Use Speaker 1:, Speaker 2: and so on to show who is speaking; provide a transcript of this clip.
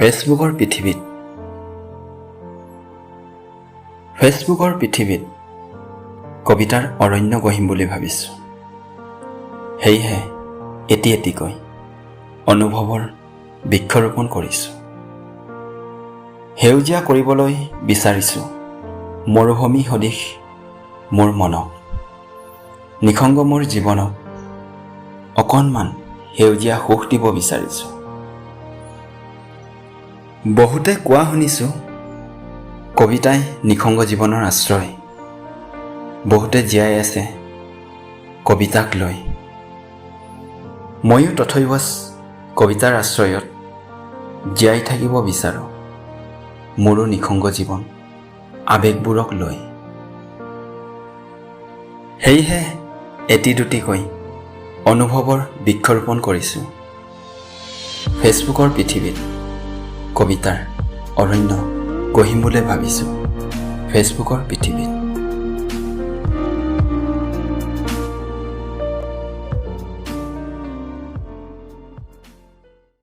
Speaker 1: ফেচবুকৰ পৃথিৱীত, ফেচবুকৰ পৃথিৱীত কবিতাৰ অৰণ্য গঢ়িম বুলি ভাবিছোঁ। সেয়েহে এটি এটিকৈ অনুভৱৰ বৃক্ষৰোপণ কৰিছোঁ। সেউজীয়া কৰিবলৈ বিচাৰিছোঁ মৰুভূমি সদৃশ মোৰ মনক। নিসংগ মোৰ জীৱনক অকণমান সেউজীয়া সুখ দিব বিচাৰিছোঁ। বহুতে কোৱা শুনিছোঁ, কবিতাই নিসংগ জীৱনৰ আশ্ৰয়। বহুতে জীয়াই আছে কবিতাক লৈ। ময়ো তথৈবচ কবিতাৰ আশ্ৰয়ত জীয়াই থাকিব বিচাৰোঁ মোৰো নিসংগ জীৱন আৱেগবোৰক লৈ। সেয়েহে এটি দুটিকৈ অনুভৱৰ বৃক্ষৰোপণ কৰিছোঁ। ফেচবুকৰ পৃথিৱীত কবিতাৰ অৰণ্য গঢ়িম বুলি ভাবিছোঁ, ফেচবুকৰ পৃথিৱীত।